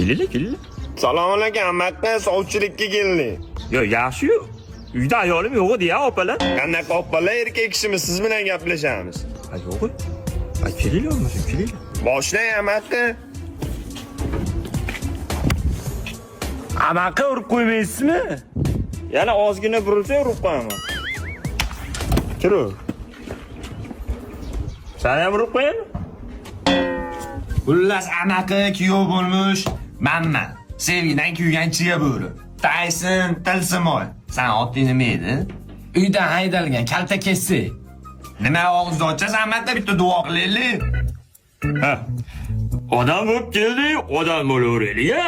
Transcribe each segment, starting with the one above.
Kelinglar, kelinglar. Salom alaykum, amakqa sovchilikka keldik. Yo, yaxshi-yu. Uyda ayolim yo'q edi ya, opalar. Qanaqa opalar, erkak kishimiz, siz bilan gaplashamiz. Ha, yo'q. Ha, kelinglar bo'lmasa, kelinglar. Boshlang, amakqa. Amaqa urib qo'ymaysizmi? Yana ozgina burilsa urib qo'yaman. Kiru. Sani ham urib qo'yaymi? Xullas, amaqa kuyov bo'lmush manman. Sevgidan kuygan chiya bo'ri. Taysin Tilsimoy. San oting nima edi? Uydan haydalgan kalta kessi. Nima og'izni ochasan, amaqa, bitta duo qilaylik. Ha. Odam bo'lib keldik, odam bo'laveraylik ya.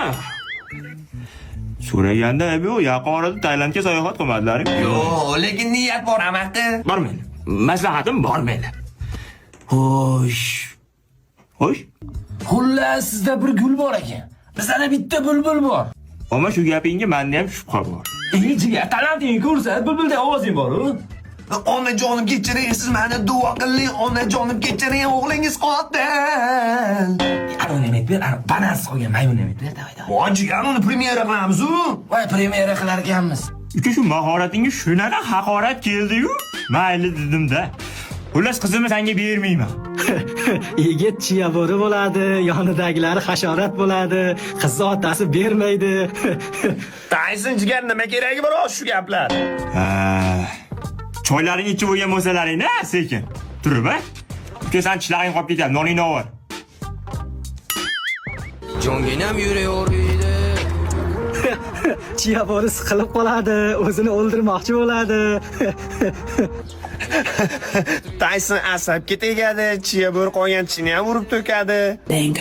So'raganda bu yaqin orada Tailandga sayohat qilmadilar. Yo'q, lekin niyat bor, amaqa. Bormanglar. Maslahatim, bormanglar. Xo'sh. Xo'sh. Xullas, sizda bir gul bor ekan. Bizda bitta bulbul bor. Ammo shu gapingga menda ham shubha bor. Ey jigar, talantingni ko'rsat, bulbulday ovozing bor-u. Onajonim, kechiring, siz meni duo qiling, onajonim, kechiring, o'g'lingiz qotil. Ana nima ber, ana banansiz qolgan maymun nima ber, давай, давай. Voy jigar, uni premyera qilamiz-u. Voy, premyera qilar ekanmiz. Uka, shu mahoratingga shunaqa haqorat keldi-yu, mayli dedim-da. Xullas, qizimni senga bermayman. Yigit chiya bo'ri bo'ladi, yonidagilari hasharot bo'ladi, qizni otasi bermaydi. Taysin jigar, nima keragi bor shu gaplar? Ha. Choylaringni ichib bo'lgan bo'lsalaring, ha, sekin. Turib, a? Uka, sen tishlaring qolib ketyapti, noningni ol. Jonginam yuraverdi. Chiya bo'ri siqilib qoladi, o'zini o'ldirmoqchi bo'ladi. Taysin asabga tegadi, chiya bo'ri qolgan tishini ham urib to'kadi. Bang.